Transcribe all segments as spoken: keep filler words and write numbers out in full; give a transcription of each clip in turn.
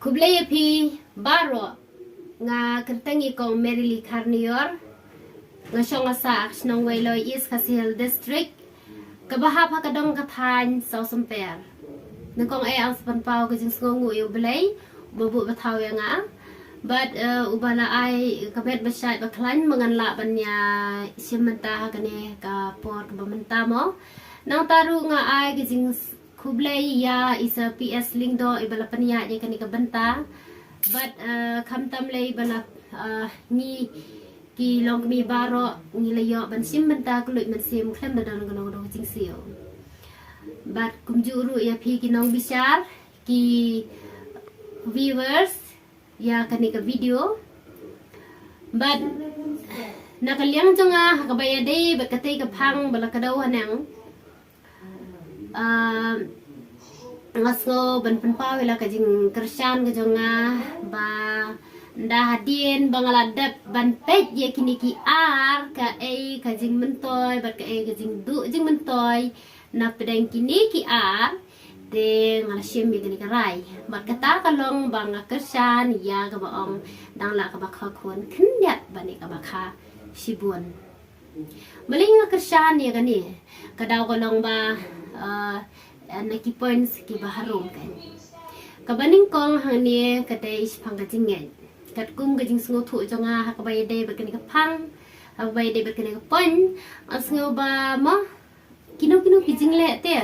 Khublei ïa phi baroh. Nga kyrteng i kong Merili Kharnior. Nga shong nga sah ha shnong Weiloi, East Khasi Hills District, kaba hap ha ka dong ka thaiñ Sawsumper. Nyngkong eh nga sa pynpaw ka jingsngewnguh ïa U Blei ba buh ba thaw ïa nga. Bad eh, uba la ai ka met ba shait ba khlaiñ ba ngan lah ban ïa shim bynta ha kane ka por kaba mynta mo. Nangta ruh nga ai ka jing khublei ïa i Sir P S Lyngdoh iba la pynïaid ïa kane ka bynta. Bad eh, khamtam lei ba la eh, ngi ki longkmie baroh ngi la ïoh ban shim bynta kylluid mynsiem khlem da don kano kano ka jingsiew. Bad kumjuh ruh ïa phi ki nongbishar, ki viewers ïa kane ka video. Bad na ka liang jong nga ha kaba ïadei bad katei ka phang ba la kdew haneng, ah, nga sngew ban pynpaw ïa la ka jingkyrshan ka jong nga ba ynda hadien ba nga la dep ban peit ïa kine ki ar, kaei ka jingmyntoi bad kaei ka jingduh jingmyntoi na pdeng kine ki ar, te nga la shim ïa kane ka rai. Bad kata ka long ba nga kyrshan ïa kaba ong dang la kaba kha khun khyndiat ban ïa kaba kha shibun. Balei nga kyrshan ïa kane? Ka daw ka long ba, ah, na ki points kiba harum kan. Kaba nyngkong hangne ka dei shaphang ka jingngeit. Katkum ka jingsngewthuh jong nga ha kaba ïadei bad kane ka phang, ha kaba ïadei bad kane ka point, nga sngew ba ma kino kino ki jingleh te,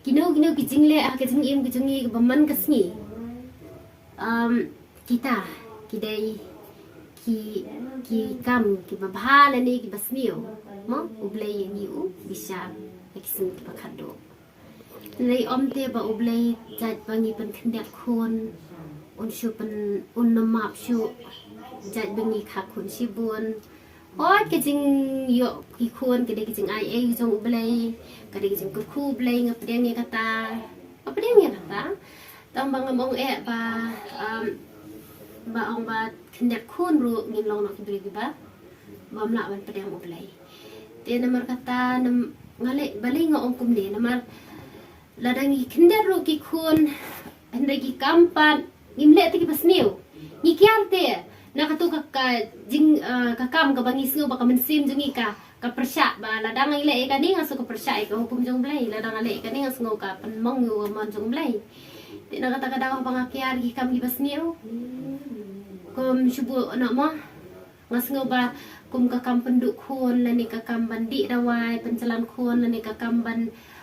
kino kino ki jingleh ha ka jingim ka jong ngi kaba man ka sngi. Um, kita ki dei ki, ki kam kiba bha lane kiba sniew. Mo, U Blei ïa ngi u bishar ha ki sngi kiba khatduh. Hynrei ym te ba U Blei jait ba ngi pynkhyndiat khun un shu pyn, un nym map shuh jait ba ngi kha khun shibun. Hooid, ka jingïoh ki khun ka dei ka jingai ei jong U Blei, ka dei ka jingkyrkhu U Blei, nga pdiang ïa kata. Nga pdiang ïa kata. Tang ba ngam ong eh ba, um, ba ong ba khyndiat khun ruh ngin long noh ki briew kiba bym lah ban pdiang U Blei. Te namar kata nam, nga leh, balei nga ong kumne, namar lada ngi khyndiat ruh ki khun, hynrei ki kam pat ngim leh te kiba sniew. Ngi kiar te na katu ka, ka jing, eh, ka kam kaba ngi sngew ba ka mynsiem jong ngi ka, ka pyrshah ba lada ngi leh ïa kane nga sngew ka pyrshah ïa ka hukum jong U Blei, lada nga leh ïa kane nga sngew ka pynmong ïa u mon jong U Blei. Te na kata ka daw ba nga kiar ki kam kiba sniew, kum shu buh noh mo. Nga sngew ba kum ka kam pynduh khun lane ka kam ban dih dawai pynjlan khun lane ka kam ban,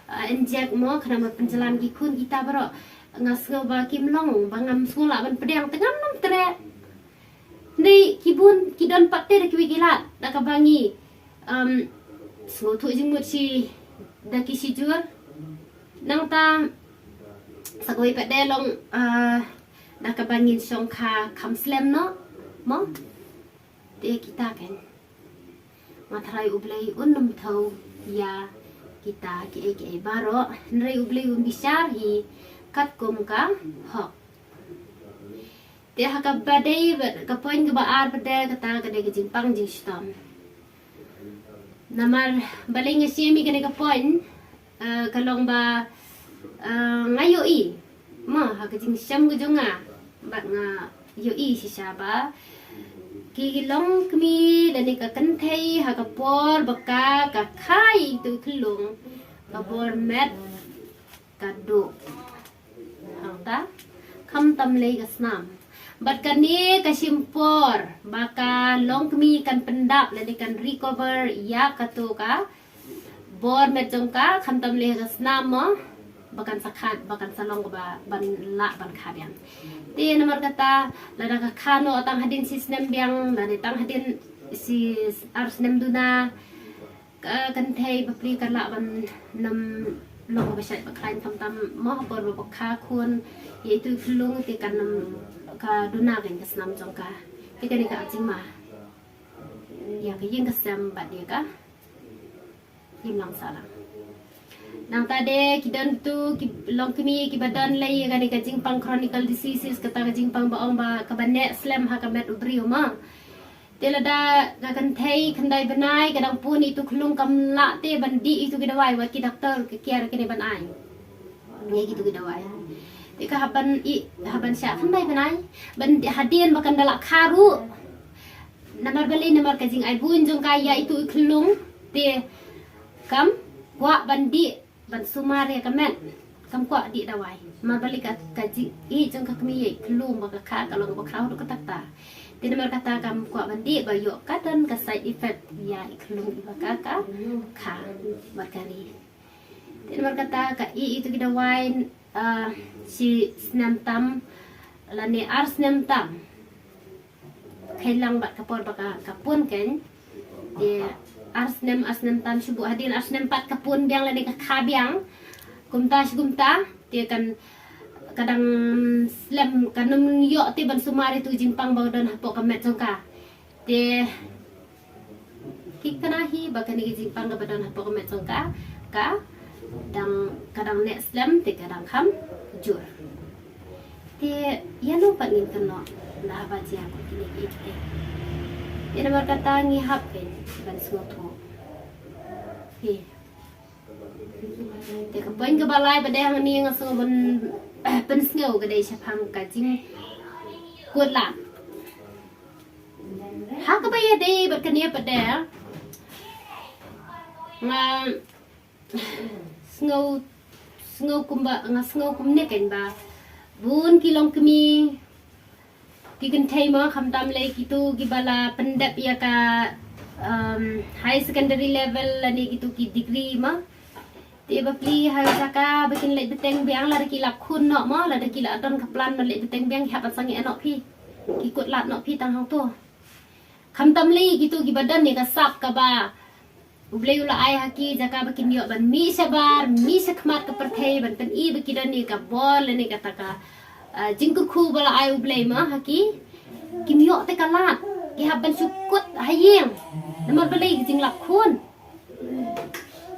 ah, inject mo, khnang ban pynjlan ki khun, kita baroh nga sngew ba kim long, ba ngam sngew lah ban pdiang, te ngam nym treh. Hynrei ki bun ki don pat te da kiwei ki lad da kaba ngi, um, sngewthuh jingmut shi da ki shijur. Nangta sa kawei pat de long, ah, da kaba ngin shong kha kham slem noh mo. Te kita kan, nga tharai U Blei un nym thew ïa kita kiei kiei baroh, hynrei U Blei un bishar hi katkum ka hok. Te ha kaba dei, ka point kaba ar pat de, kata ka dei ka jingpang jingshitom. Namar balei nga shim ïa kane ka point, eh, ka long ba, eh, nga ïohi mo ha ka jingshem ka jong nga, bad nga ïohi shisha ba ki longkmie lane ka kynthei ha ka por ba ka, ka kha ïa itu i khyllung, ka bor met ka duh hangta khamtam lei ka snam. Bad kane ka shim por ba ka longkmie kan pyndap lane kan recover ïa katu ka bor met jong ka, khamtam lei ka snam mo, ba kan sa kha, ba kan sa long kaba ban lah ban kha biang. Te namar kata lada ka kha noh tang hadien shi snem biang lane tang hadien shi ar snem duna, ka kynthei bapli ka lah ban nym long ba shait ba khlaiñ, khamtam mo ha por ba kha khun ïa itu i khyllung te kan nym, ka duna kein ka snam jong ka. Te kane ka jingma ïa ka ïing ka sem bad ïa ka imlang sahlang. Nangta de ki don tu ki longkmie kiba don lei ïa kane ka jingpang chronic diseases, kata ka jingpang ba ong ba kaba neh slem ha ka met u briew mo. Te lada ka kynthei khyndai bnai ka dang pun ïa itu i khyllung, kam lah te ban dih ïa itu ki dawai, wat ki doktor ki kiar kine ban ai ïa itu ki dawai. Te ka hap ban i, hap ban shah khyndai bnai. Ban hadien ba kan da lah kha ruh. Namar balei, namar ka jingai buiñ jong ka ïa itu i khyllung. Te kam kwah ban dih, ban sumar ïa ka met. Kam kwah dih dawai. Namar balei, ka, ka jingai jong ka kmie ïa i khyllung ba ka kha, ka long ba kha haduh katta katta. Te namar kata kam kwah ban dih ba ïoh ka don ka side effect ïa i khyllung iba ka, ka kha bad ka ri. Te namar kata ka i itu ki dawai, ah, shi snem tam lane ar snem tam. Khaïi lang bad ka por ba ka, ka pun kan. Te ar snem, ar snem tam shu buh hadien ar snem pat ka pun biang lane ka kha biang. Kumta shi kumta, te kan ka dang slem, kan ym ïoh te ban sumar itu jingpang ba don hapoh ka met jong ka. Te ki kynmaw hi ba kane ka jingpang kaba don hapoh ka met jong ka, ka dang, ka dang neh slem te ka dang kham jur. Te ïano pat ngin kynnoh, la haba jia kum kine ki ei ki tei. Te namar kata ngi hap kan ban sngewthuh. Te ka point kaba lai ba dei hangne nga sngew ban pynsngew ka dei shaphang ka jingkut lad. Ha kaba ïadei bad kane pat de, nga sngew, sngew kumba, nga sngew kumne kan ba bun ki longkmie, ki kynthei mo, khamtam lei kitu kiba la pyndep ïa ka, um, high secondary level lane kitu ki degree mo. Te bapli ha jaka ba kin leit bteng biang, lada ki lap khun noh mo, lada ki la don ka plan ban leit bteng biang, ki hap ban sangeh noh phi. Ki kut lad noh phi tang hangto. Khamtam lei kitu kiba don ïa ka sap kaba U Blei u la ai ha ki, jaka ba kin ïoh ban mih shabar, mih shakhmat ka pyrthei, ban pyni ba ki don ïa ka bor lane kata ka, ah, jingkyrkhu ba la ai U Blei mo ha ki. Kim ïoh te ka lad, ki hap ban shu kut ha ïing. Namar balei? Ka jinglap khun.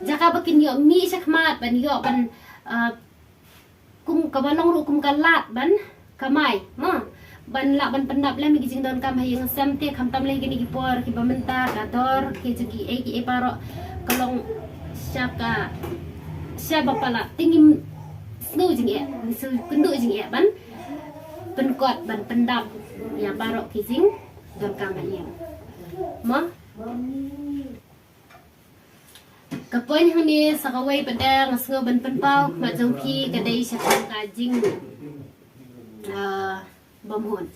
Jaka ba kin ïoh mih shakhmat, ban ïoh ban, ah, kum kaba long ruh kum ka lad ban kamai mo, ban lah ban pyndap lem ïa ki jingdonkam ha ïing ha sem. Te khamtam lei kine ki por kiba mynta, ka dor ki jong kiei kiei baroh ka long sha ka, sha ba palat. Te ngim sngew jingeh, ngim sngew kynduh jingeh ban pynkot, ban pyndap ïa baroh ki jingdonkam ha ïing mo. Ka point hangne sa kawei pat de nga sngew ban pynpaw khmat jong phi ka dei shaphang ka jing, ah, bym hun.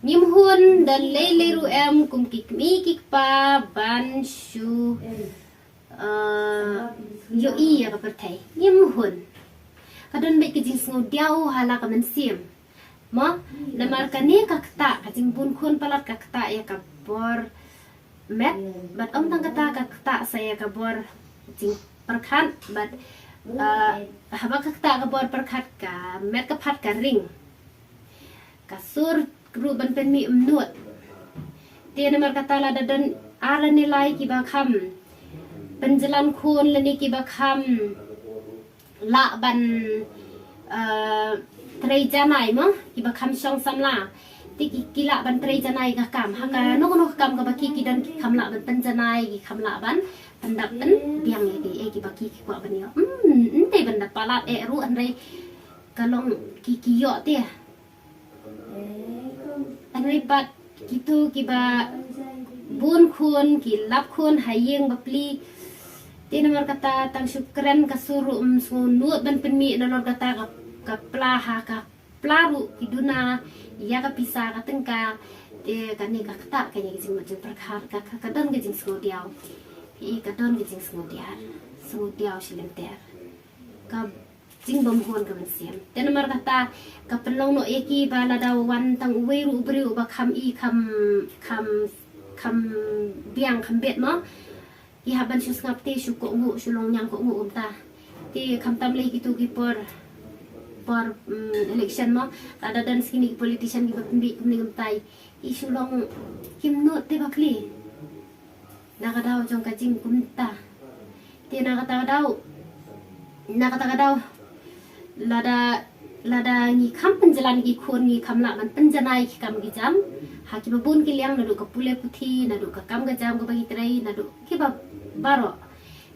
Ngim hun da lei lei ruh em kum ki kmie ki kpa ban shu, ah, ïohi ïa ka pyrthei. Ngim hun. Ka don beit ka jingsngew diaw ha la ka mynsiem mo, namar kane ka ktah, ka jingbun khun palat ka ktah ïa ka bor met, bad ym tang kata, ka ktah sa ïa ka bor jingpyrkhat, bad, ah, haba ka ktah ka bor pyrkhat, ka met ka phad ka ring, ka sur ruh ban pynmih ym nud. Te namar kata lada don ar lane lai kiba kham pynjlan khun lane kiba kham lah ban, eh, trei janai mo, kiba kham shong samla. Te ki, ki lah ban trei janai ka kam. Ha kano kano ka kam kaba ki, ki don ki kham lah ban pynjanai, ki kham lah ban pyndap pynbiang ïa ki, eh, kiba ki, ki kwah ban ïoh. Hmm, ym dei ban da palat eh ruh, hynrei ka long ki, ki ïoh te. Hynrei pat kitu kiba bun khun, ki lap khun ha ïing bapli. Te namar kata tang shu kren ka sur ruh ym sngew nud ban pynmih, nalor kata ka, ka pla ha ka pla ruh ki duna ïa ka pisa ka tyngka. Te kane ka ktah, kane ka jingmut jingpyrkhat, ka, ka, ka don ka jingsngew diaw. Phi, ka don ka jingsngew diar, sngew diaw shi lynter. Ka jingbymhun ka mynsiem. Te namar kata ka pynlong noh ïa ki ba lada wan tang uwei ruh u briew uba kham i, kham, kham, kham biang, kham bit mo, ki hap ban shu sngap te, shu kohnguh, shu long ñiang kohnguh kumta. Te khamtam lei kitu ki por, por, mm, election mo, lada don sa kine ki politician kiba pynbieit kumne kumtai, ki shu long kim nud te bakli. Na ka daw jong ka jingkumta. Te na kata ka daw, na kata ka daw, lada, lada ngi kham pynjlan ki khun, ngi kham lah ban pynjanai ki kam ki jam ha kiba bun ki liang, naduh ka pule puthi, naduh ka kam ka jam kaba ngi trei, naduh kiba baroh.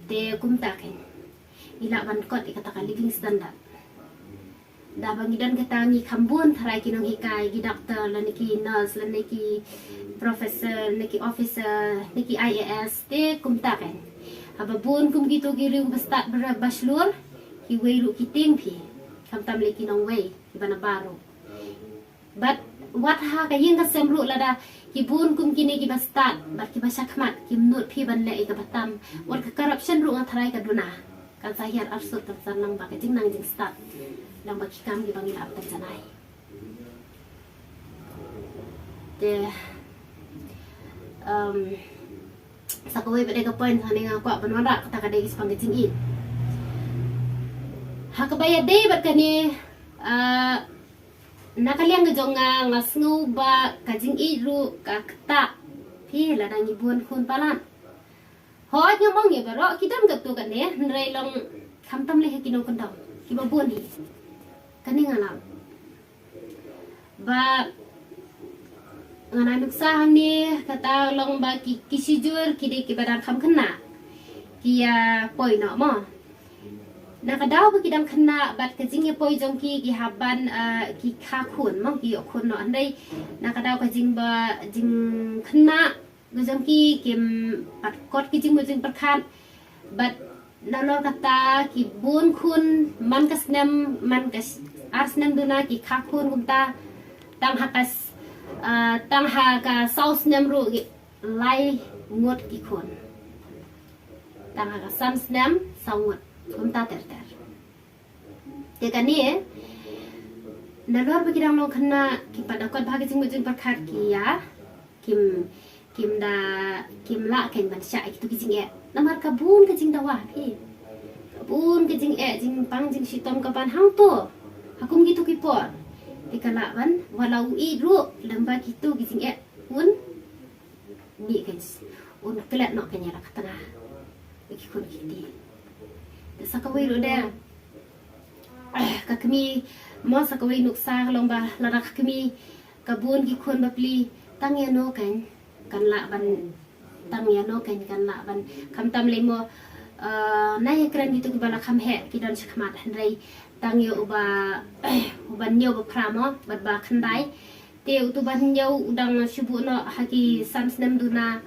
Te kumta kein ngi lah ban kot ïa kata ka living standard. Da ba ngi don kata ngi kham bun tharai ki nonghikai, ki doctor, lane ki nurse, lane ki professor, lane ki officer, lane ki I A S, te kumta kan. Haba bun kum kito ki riew ba stad ba, ba shlur, kiwei ruh ki tieng phi. Khamtam lei ki nongwei, kiba nabar ruh. Bad wat ha ka ïing ka sem ruh lada ki bun kum kine kiba stad, bad kiba shakhmat, kim nud phi ban leh ïa kaba tam. Wat ka corruption ruh nga tharai ka duna. Kan sa hiar arsut, kan sa nang ba ka jingnang jingstad, nang ba ki kam kiba ngi la ap kan janai. Te, um, sa kawei pat de ka point hangne nga kwah ban wanrah, kata ka dei ka shaphang ka jingïeit. Ha kaba ïadei bad kane, ah, na ka liang ka jong nga, nga sngew ba ka jingïeit ruh ka ktah phi lada ngi bun khun palat. Hooid, nga ong ïa baroh ki don katto katne, hynrei long khamtam lei ha ki nongkyndong kiba bun hi. Kane nga lam ba nga nai nuksa hangne, kata long ba ki, ki shijur ki dei kiba dang kham khynnah, ki ïa poi noh mo. Na ka daw ba ki dang khynnah bad ka jingïapoi jong ki, ki hap ban, ah, ki kha khun mo, ki ïoh khun noh. Hynrei na ka daw ka jingba, jingkhynnah ka jong ki, kim pat kot ki jingmut jingpyrkhat. Bad nalor kata ki bun khun man ka snem, man ka s-, ar snem duna ki kha khun kumta. Tang ha ka s-, ah, tang ha ka saw snem ruh ki lai ngut ki khun. Tang ha ka san snem saw ngut kumta ter ter. Te kane, nalor ba ki dang long khynnah, kim pat da kot bha ka jingmut jingpyrkhat, ki ïa, kim, kim da, kim lah kein ban shah ïa kito ki jingeh. Namar ka bun ka jingdawa phi, ka bun ka jingeh, jingpang jingshitom ka ban hangto ha kum kito ki por. Te ka lah ban, wat la u ïeit ruh, lem ba kito ki jingeh un mih kein, un klet noh kein ïa la ka tnga ïa ki khun ki kti. Te sa kawei ruh de, eh, ka kmie, mo, sa kawei nuksa ka long ba lada ka kmie ka bun ki khun ba plie, tang ïano kein kan lah ban, tang ïano kein kan lah ban, khamtam lei mo, eh, na ïakren kito kiba la kham heh ki don shakhmat, hynrei tang ïa uba, uba hynñiew, ba phra mo, bad ba khyndai. Te uto ba hynñiew u dang shu buh noh ha ki san snem duna,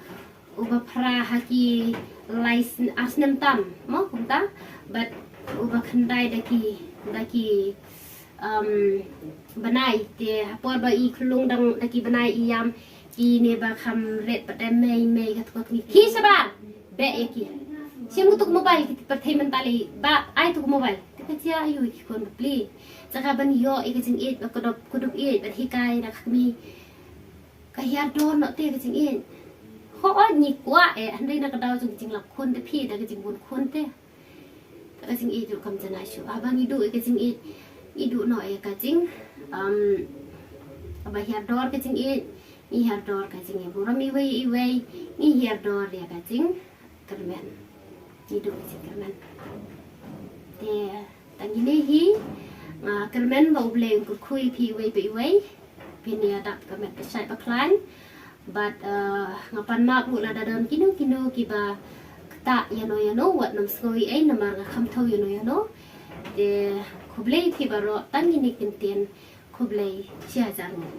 uba phra ha ki lai sn-, ar snem tam mo kumta. Bad uba khyndai da ki, da ki, um, bnai. Te ha por ba i khyllung dang da ki bnai i ïam, kine ba kham rit pat de mei mei, kata ka kmie, ki shabar, beh ïa ki. Shim katu ka mobile, ki pyrthei mynta lei, ba ai tu ka mobile. Te ka jia aiu ïa ki khun ba plie? Jaka ban ïoh ïa ka jingïeit, ba kdup, kdup ïeit, ban hikai da ka kmie, ka hiar dor noh te ka jingïeit. Hooid, ngi kwah eh, hynrei na ka daw jong ka jinglap khun te phi, da ka jingbun khun te, ka jingïeit ruh kam janai shuh. Haba ngi duh ïa ka jingïeit, ngi duh noh ïa ka jing, um, haba hiar dor ka jingïeit, ngi hiar dor ka jingïaburom iwei iwei, ngi hiar dor ïa ka jingkyrmen. Ngi duh ka jingkyrmen. Te tang kine hi, nga kyrmen ba U Blei un kyrkhu ïa phi iwei pa iwei. Phin ïa dap ka met ba shait ba khlaiñ. Bad, eh, nga pan map ruh lada don kino kino kiba ktah ïano ïano, wat nym sngew ei ei namar nga kham thew ïano ïano. Te khublei phi baroh, tang kine ki ktien, khublei shi hajar nguh.